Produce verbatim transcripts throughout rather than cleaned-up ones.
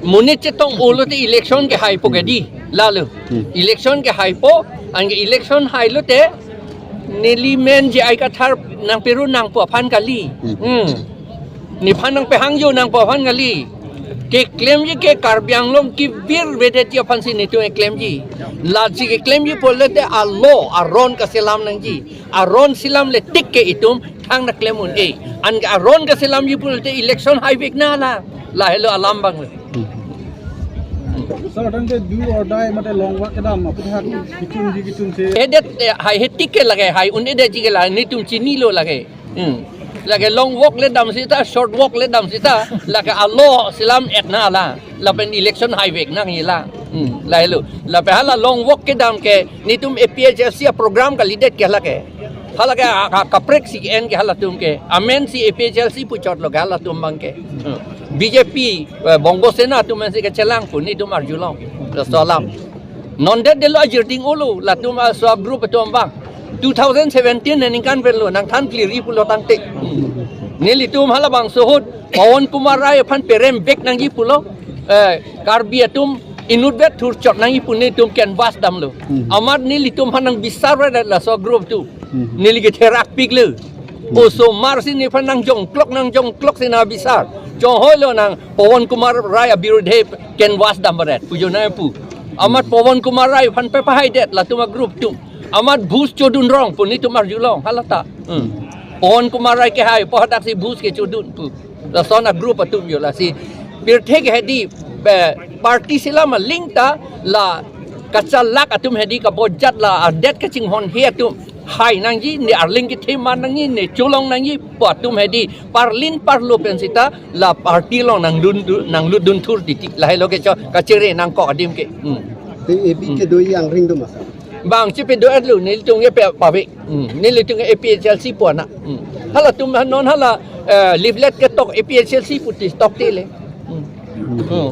Monit chetong-olo te election kehaipo ke di. Lalo. Hmm. Election kehaipo, anke election hailo te neli men J I Kathar nangpirun nangpo aphan kali. Hmm. Hmm. Nephan nangpehangjo nangpo aphan kali. Keklemji ke Karbi Anglong kevirvedetji aphansi netum keklemji. Lasi keklemji pulote a-law, aron kaselam nangji. Aron selamle tik ke itum thang ta klem un-e. Anke aron kaselamji pulote election haivek nang la. Lahelo alam abang le. Sir, tangte do or die mate long walk kedam aphuthak kechunji kechunse. Hedet, eh, hai hetik ke lake, hai un-edetji ke la, netum chinilo lake. Hmm. Lake long walk le dam seta, short walk le dam seta, lake a-law selam-et nang la. Lapen election haivek nang la. Hmm. Lahelo. Lapen hala long walk kedam ke, netum A P H L C a-program kalidet ke lake. Hala ke a, a, kaprek si en ke halatum ke. Amen si A P H L C puchotlo ke halatum abang ke. Hmm. B J P, eh, Bongo Sena atum si kachelangpo netum arjulong. Laso alam. Non det detlo ajir ding-olo, latum a-sub group atum abang. Two thousand seventeen aningkan penlo, nangthan clear pulo tangte. Hmm. Nelitum halabangso ahut, Pawan Kumar Rai aphan perembek nangji pulo, eh, Karbi atum inutvet thurchot nangji pu netum canvass damlo. Hmm. Amat nelitum aphan nangbisarvedet laso group atum. Hmm. Neli ketherakpiklo. Hmm. Osomar si nephan nangjongklok, nangjongklok si nang bisar. Chonghoilo nang Pawan Kumar Rai abirudhe canvass dambaret. Pujo nangpu. Amat Pawan Kumar Rai aphan pepahaidet latum a-group atum. Amat bus chodun rong pu netum arjulong. Halata. Hmm. Pawan Kumar Rai kehaipo hadaksi bus kechodun pu. Lason a-group atum jo lasi. Pirthe ke hedi, be, party selam aling ta la kachalak atum hedi kabojat la adet kachinghonhe atum. Hai nangji, ne arling kethe man nangji, ne cholong nangji, pu atum hedi parlin parlo pen seta la party along nanglun, nanglut dunthur titik. Lahelo ke cho kachere nangkok adim ke. Hmm. Te A B Hmm. kedo angring do ma, sir? Bang chepedo-etlo, nelitum ke pe pave. Hmm. Nelitum ke A P H L C pu ana. Hmm. Halatum non hala, eh, leaflet ketok A P H L C pu ti toktele. Hmm. Hmm.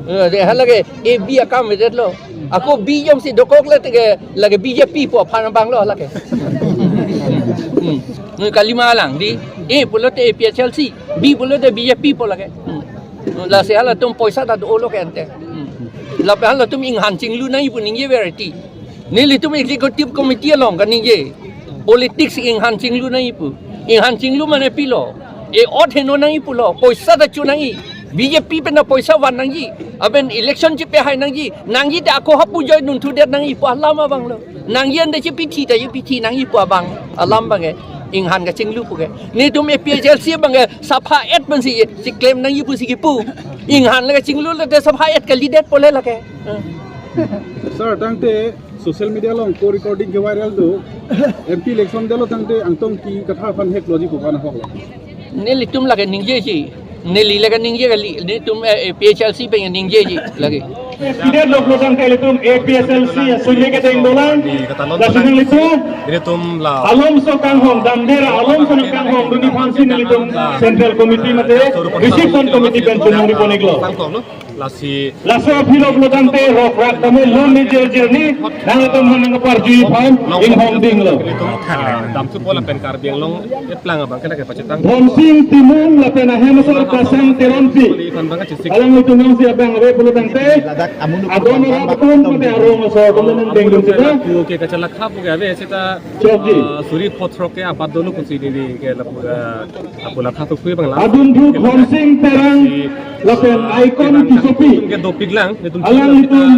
Eh, de hala ke A B akam vedetlo. Ako B jongsi dokok le te ke lake B J P pu aphan abanglo hala ke. Hmm. Nung kalima lang di. A pulote A P H L C, B pulote B J P pu lake. Hmm. Lasi halatum poisa ta do-olo ke ante. Hmm. Lapen halatum inghan chinglu nangji pu ningje variety. Nelitum executive committee along kaningje. Politics inghan chinglu nangji pu. Inghan chinglu mane pilo. E-ot heno nangji pulo. Poisa ta cho nangji. B J P pen ta poisa van nangji. Aben election chepehai nangji. Nangji ta ako hapu joi nunthudet nangji pu alam abanglo. Nangji ante chepithi ta chepithi nangji pu abang. Alam abang ke. Inghan kachinglu pu ke. Netum A P H L C abang ke sapha-et pensi, si klem nangji pusi kipu. Inghan le kachinglu le te sapha-et kalidetpo le lake. Sir, tangte social media along call recording ke viral do. M P election detlo tangte Angtong Engti Kathar aphan hekloji pu aphan ahoklo. Nelitum lake ningjeji. Neli lake ningje kali. Netum, eh, A P H L C pen ningjeji lake. Pidet lok lo tangte ilitum A P H L C asunye kedeng dolang. Lasi nanglitum Ilitum la alomso kanghong, damdera alomso nangkanghongdunji aphansi nelitum Central Committee mate Reception Committee pen chonong riponiklo. Tangkoklo. Lasi laso aphi lok lo tangte rokrak tame lone jirjirni nanglitum aphan nangparjuji aphan inghongdinglo. Ilitum, ah, damthu pola pen Karbi Anglong eplang abang ke lake pachetang. Dhonsing Timung lapen ahem asor Kasang Teronpi. Alanglitum jongsi abang ave pulo tangte adon arap atum mate arong asor atum nangdengdun sita. Lapu ke kachalakha pu ke ave sita, chokji, ah, suri phothrok ke abat dolo pusi neli ke lapu, ah, lapu lakha thu phui abang la. Adunthu Khonsing Terang lapen Icon Tissopi. Ke dopik lang, netum alanglitum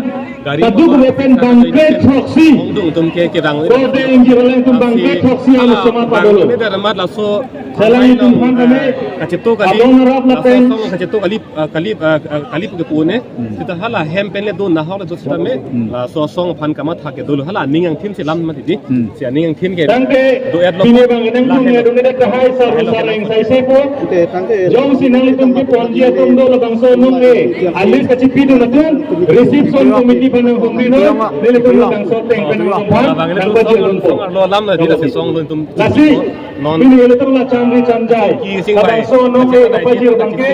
gari kaduk motor, ave pen bangkre throksi. Hongdung atum ke kedang. Kode ingjir alanglitum bangkre throksi alo soma padolo. Ini dah remat laso. Selanglitum aphan kami kachito kali. Adon arap lapen laso asong kachito kali, ah, kali, ah, ah, kali pu ke pu ne. Hmm. Sita hala hem pen le do nahok le do sita me. Hmm. Laso asong aphan kamatha ke dolo hala aning angthin si lam mati di. Hmm. Si aning angthin ke. Tangte do-etlo. Pini abang nangtum ya do ne dak hai saru sareng sai sepo. Oke, tangte. Jongsi nanglitum keponji atum do labangso nung e. Alis kachipidun atum. Reception Committee aphan nanghumri non. Nelitum labangso ateng pen nangphan nangpajir dunpo. Lo lam na di la sesong lo tum. Lasi. Non. Pini ilitum la chamri chamjai. Ki sing bai. Labangso nung e kapajir abang ke.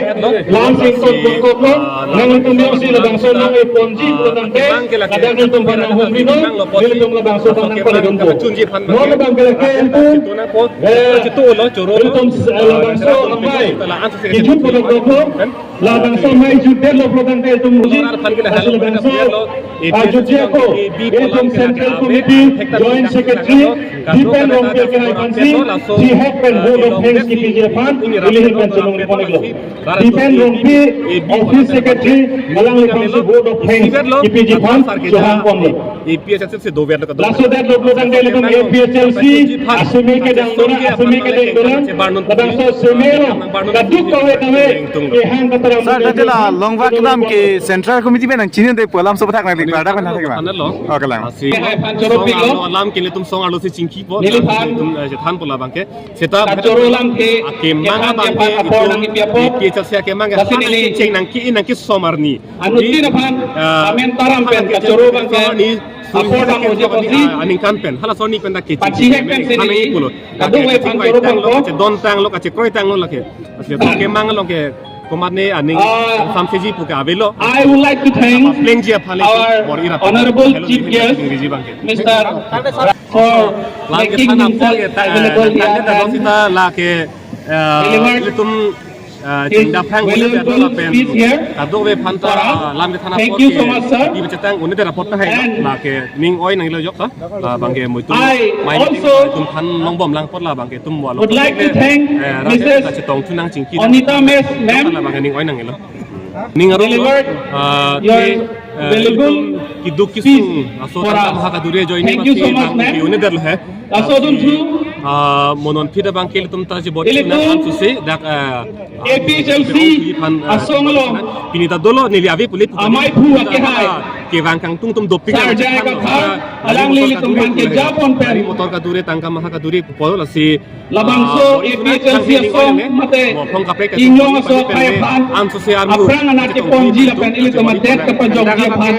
Lam sing kot bungkot lo. Nanglitum jongsi labangso nung e ponji lo tangte. Kadang ilitum aphan nanghumri non. Ilitum labangso aphan nangpale dunpo. Non abang ke lake ilitum. Eh, ilitum, eh, labangso amei kijut pudok dok lo. Labangso amei jutdet lo. Program ke itum uji, Orar aphan ke dak asul halo bangso, A P S S C arjut ako, A B itum Polam ke Central dak Committee, abe, Joint Secretary, Dipen Rongpi ke hai aphansi, laso, si hek pen vote of thanks kipiji aphan, neli ahin pen chenong ponlo. Dipen Rongpi, Office Secretary, alangli aphansi vote of thanks kipiji aphan, chohang ponlo. A P S S C si dover lo kadokave. Laso det lo pulo tangte ilitum A P H L C, aseme kedang dolang, aseme kedang dolang, labangso aseme lo, kadokave kave, kehang kataram. Sir, tadi la Longvak kedam ke Central Committee pen nangchini te pu alam sopathak nangli, pada pen thak ma? Ano lo. Oke lang. Asi. Hai aphan choro song pik lo. Arlo alam ke ilitum song arlo si chingkipo. Neliphan. Ilitum, eh, chethanpo labang ke. Seta kachoro alam ke, akemang kephan abang ke kephan apor itum nangkipi apor. A P H L C akemang ke lasi neli cheng nangki-in nangkisomar ni. Anuttin aphan, ah, amen taram pen kachoro abang ke apor nang-oji apotsi, ah, aningkan pen. Hala soni pen dak kecheng pachihek pen si neli kadokave aphan choro pon lo. Kachedontanglo, kachekroitanglo lake. Asli akemang along ke komatne aning, ah, samseji pu ke avelo. I would like to thank our honorable chief guest, Mister for making himself available here and delivered his valuable speech here for us. Thank you so much, sir. And ning oi nanglo jok ta. Labang ke muitu. I also would like to thank Missus Onita Ma'am, delivered your valuable speech for us. Thank you so much, ma'am. Laso atum thu, ah, mo non aphi abang ke ilitum ta jibot ilitum nang susi dak, ah, A P H L C aphan, ah, asong along pini ta dolo neli ave pule pu amei aphu akehai kevang kangtung atum dopik Sir J I Kathar, alangli ilitum aphan kejapon pen, gari motor kadure, tangka maha kadure pu polo lasi labangso, ah, A P H L C asong mate inglong aso akhai aphan, anso se armu aphrang anak keponji lapen ilitum adet kepajokji aphan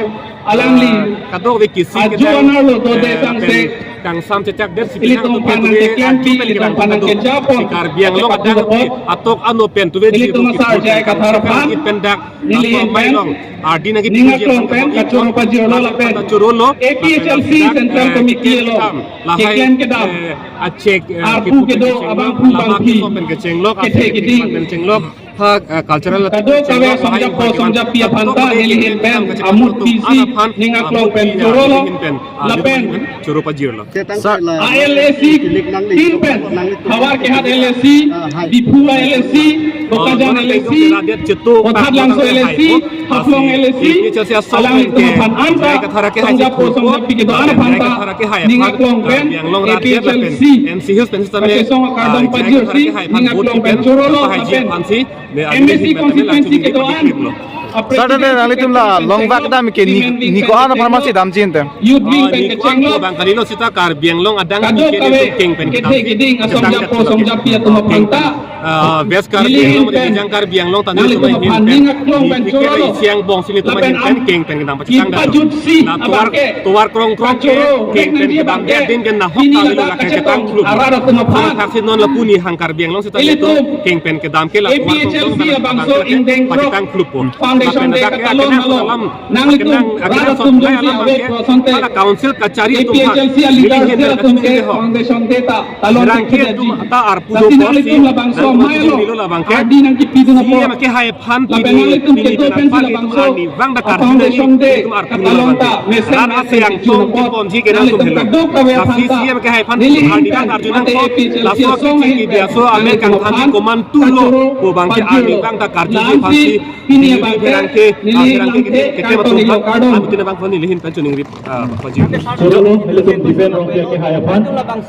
alangli, ah, kadokave kisi aju kedang, anar lo dode, eh, tangte pen kangsam chechak det si ilitum aphan nangkeklem pen, ilitum aphan nangkejapon si Karbi Anglong adang atok ano pen tuve ilitum asar J I Kathar aphan pen dak neli ahin pen ardi nangki ning aklong pen kachoro pajirlo lapen kachorolo A P H L C Central Committee along keklem kedam, eh, achek, eh, arpu kedo abangphu bangphi, pen kechenglok, kethe keding, pen chenglok, ha, eh, cultural kadokave asong japo asong japi aphan ta neli ahin pen amut pisi ning aklong pen chorolo lapen choro pajirlo. Setang sir, la A L A C tin pen, havar kehat L A C, ah, hai. Diphu A L A C, Bokajan L A C, Bothatlangso L A C, Haflong L A C, alangtum aphan anta asong japo asong japi kedo-an aphan ta ning aklong pen A P H L C kachesong akardom pajirsi ning aklong pen chorolo lapen M A C constituency kedo-an. Sir, tadi nanglitum la Longvak kedam ke ni, ni ko-an apharmansi damji ente? Youth wing pen kechenglo. Bang kalilo seta Karbi Anglong adang kadokave keng pen kedam, keding asong japo asong japi atum aphan ta, ah, West Karbi Anglong, neli ahin pen, Karbi Anglong ta nanglitum aphan ning aklong pen chorolo. Siang bong sini lapen keng pen kedam pachethang kipajutsi abang ke tovar krongkrong ke keng pen kedam abang ke din ke nahok ta neli la kachetong arat atum aphan. Thaksi non lapu ni hang Karbi Anglong seta ilitum keng pen kedam ke la A P H L C abangso ingdeng krok pachethang kluppo. Foundation day ke talon along nanglitum rat atum jongsi ave ko asonte, hala council kachari atum A P H L C a leader atum ke foundation day ta talon ke atum ta arpu do nanglitum labangso amei along ardi nangkipidun apot. Lapen nanglitum kedo pensi labangso foundation day talon ta mesen mesen nanglitum kadokave aphan ta neli ahin pen mate A P H L C asong ahin pen nanglitum aphan kachoro pajirlo. Lasi pini abang ke neli ahin pen ke karton ilo kardom. Chorolo, ilitum Dipen Rongpi akehai aphan.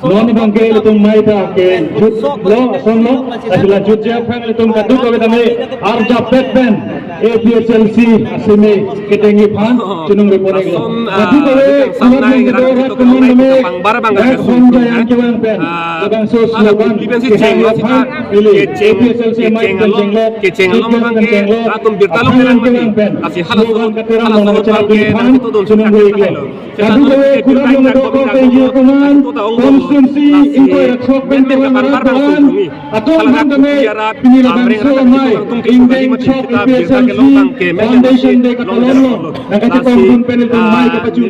Non abang ke ilitum amei ta kejutlo, asonlo, asila jutji aphan ilitum kadokave tame arjapet pen A P H L C aseme ketengji aphan chenong report lo. Kadokave kulat nang kedo rat kemang tame dak hom jayang kevang pen labangso slogan kehai aphan ili A P H L C amei pen chenglok, kecheng along abang ke atum birta lo kelang mati. Lasi hala slogan katerang hala slogan abang ke nangchetongdun chenong report lo. Kadokave kulat nang kedo rat kemang, constituency ingkoi ra throk pen kelang rat kemang atum Tame pini labangso amei ingdeng chok A P H L C Foundation Day katalon lo. Nangkachepon pen ilitum amei kapachun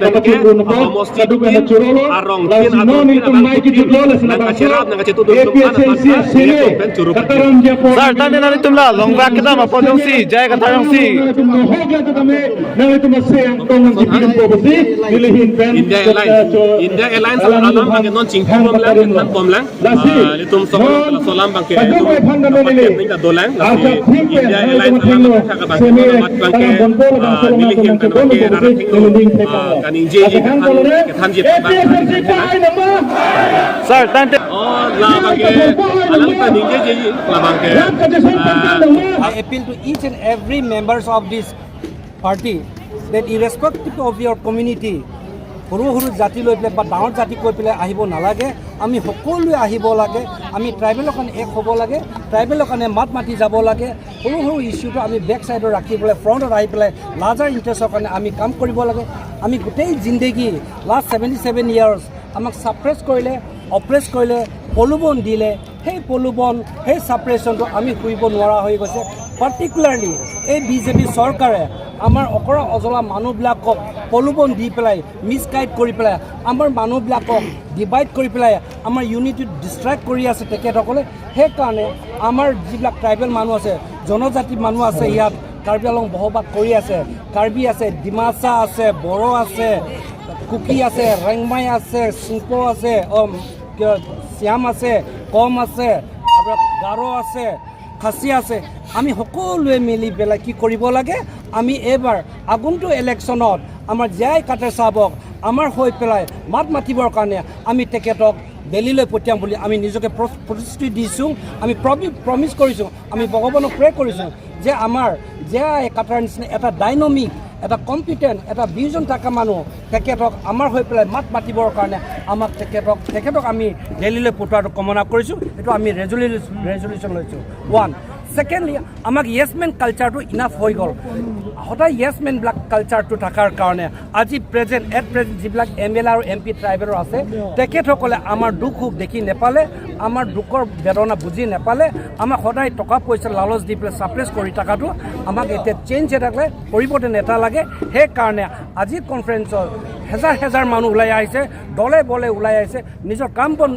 pen kapachun unpo kaduk pen churolo. Lasi non ilitum amei kejutlo, lasi labangso A P H L C asene kataram japo. Sir, tangte nanglitum la longvak kedam apot jongsi jai kataram si. Nanglitum mohok la tame nanglitum ase angtong nangchipidunpo pusi neli ahin pen India Alliance, India Alliance alam abang ke non chingki bomlang, kethan bomlang. Lasi, ah, ilitum sokol non, alam abang ke kaduk ilitum aphan dam dapat neli ning ta dolang, lasi India Alliance alam abang ke, semi alam abang ke, ah, neli ahin pen abang ke, ah, kaningje, kethan, kethan je, kethan je. Sir, tangte. Oh, la abang ke, alam kaningje je, la abang ke, ah, I appeal to each and every members of this party that irrespective of your community, সৰু সৰু জাতি লৈ পেলাই বা ডাঙৰ জাতি কৈ পেলাই আহিব নালাগে। আমি সকলোৱে আহিব লাগে। আমি ট্ৰাইবেলৰ কাৰণে এক হ'ব লাগে, ট্ৰাইবেলৰ কাৰণে মাত মাতি যাব লাগে। সৰু সৰু ইছ্যুটো আমি বেক চাইডত ৰাখি পেলাই ফ্ৰণ্টত আহি পেলাই লাৰ্জাৰ ইণ্টাৰেষ্টৰ কাৰণে আমি কাম কৰিব লাগে। আমি গোটেই জিন্দেগী লাষ্ট ছেভেণ্টি ছেভেন ইয়াৰ্ছ আমাক ছাপ্ৰেছ কৰিলে, অপ্ৰেছ কৰিলে, প্ৰলোভন দিলে, সেই প্ৰলোভন, সেই ছাপ্ৰেছনটো আমি শুহিব নোৱাৰা হৈ গৈছে। পাৰ্টিকুলাৰলি এই বিজেপি চৰকাৰে আমাৰ অকৰা অজলা মানুহবিলাকক প্ৰলোভন দি পেলাই, মিছগাইড কৰি পেলাই, আমাৰ মানুহবিলাকক ডিভাইড কৰি পেলাই আমাৰ ইউনিটি ডিষ্ট্ৰাক্ট কৰি আছে তেখেতসকলে। সেইকাৰণে আমাৰ যিবিলাক ট্ৰাইবেল মানুহ আছে, জনজাতি মানুহ আছে, ইয়াত কাৰ্বি আংলং বসবাস কৰি আছে, কাৰ্বি আছে, ডিমাচা আছে, বড়ো আছে, কুকি আছে, ৰেংমাই আছে, চিংপো আছে, অ, কিয়, চিয়াম আছে, কম আছে, আপোনাৰ গাৰো আছে, খাচী আছে। আমি সকলোৱে মিলি পেলাই কি কৰিব লাগে? আমি এইবাৰ আগন্তুক ইলেকশ্যনত আমাৰ জে আই কাটাৰ চাহাবক আমাৰ হৈ পেলাই মাত মাতিবৰ কাৰণে আমি তেখেতক দিল্লীলৈ পঠিয়াম বুলি আমি নিজকে প্ৰ-, প্ৰতিশ্ৰুতি দিছোঁ। আমি প্ৰমি-, প্ৰমিছ কৰিছোঁ, আমি ভগৱানক প্ৰে কৰিছোঁ যে আমাৰ জে আই কাটাৰ নিচিনা এটা ডাইনামিক, এটা কম্পিটেণ্ট, এটা ভিজন থকা মানুহ তেখেতক আমাৰ হৈ পেলাই মাত মাতিবৰ কাৰণে আমাক তেখেতক, তেখেতক আমি দিল্লীলৈ পঠোৱাটো কামনা কৰিছোঁ। এইটো আমি ৰেজুলি-, ৰেজুলিউশ্যন লৈছোঁ। ওৱান। ছেকেণ্ডলি, আমাক য়েছ মেন কালচাৰটো ইনাফ হৈ গ'ল। সদায় য়েছ মেন ব্লাক কালচাৰটো থকাৰ কাৰণে আজি প্ৰেজেণ্ট, এট প্ৰেজেণ্ট যিবিলাক এম এল এ আৰু এম পি ট্ৰাইবেলৰ আছে, তেখেতসকলে আমাৰ দুখ সুখ দেখি নেপালে, আমাৰ দুখৰ বেদনা বুজি নেপালে, আমাক সদায় টকা পইচা লালচ দি পেলাই ছাপ্ৰেছ কৰি থকাটো আমাক এতিয়া চেঞ্জ এটা লাগে, পৰিৱৰ্তন এটা লাগে। সেইকাৰণে আজি কনফাৰেন্সত হেজাৰ হেজাৰ মানুহ ওলাই আহিছে, দলে বলে ওলাই আহিছে, নিজৰ কাম বন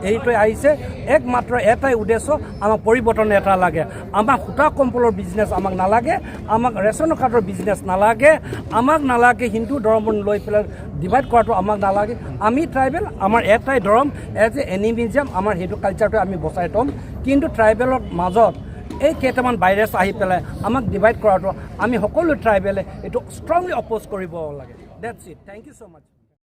এৰি থৈ আহিছে। একমাত্ৰ এটাই উদ্দেশ্য, আমাক পৰিৱৰ্তন এটা লাগে। আমাক সূতা কম্বলৰ বিজনেছ আমাক নালাগে, আমাক ৰেচন কাৰ্ডৰ বিজনেছ নালাগে, আমাক নালাগে হিন্দু ধৰ্ম লৈ পেলাই ডিভাইড কৰাটো আমাক নালাগে। আমি ট্ৰাইবেল, আমাৰ এটাই ধৰ্ম, এজ এ এনিমিজিয়াম আমাৰ সেইটো কালচাৰটো আমি বচাই থ'ম। কিন্তু ট্ৰাইবেলৰ মাজত এই কেইটামান ভাইৰাছ আহি পেলাই আমাক ডিভাইড কৰাটো আমি সকলো ট্ৰাইবেলে এইটো ষ্ট্ৰংলি অপ'জ কৰিব লাগে। That's it. Thank you so much.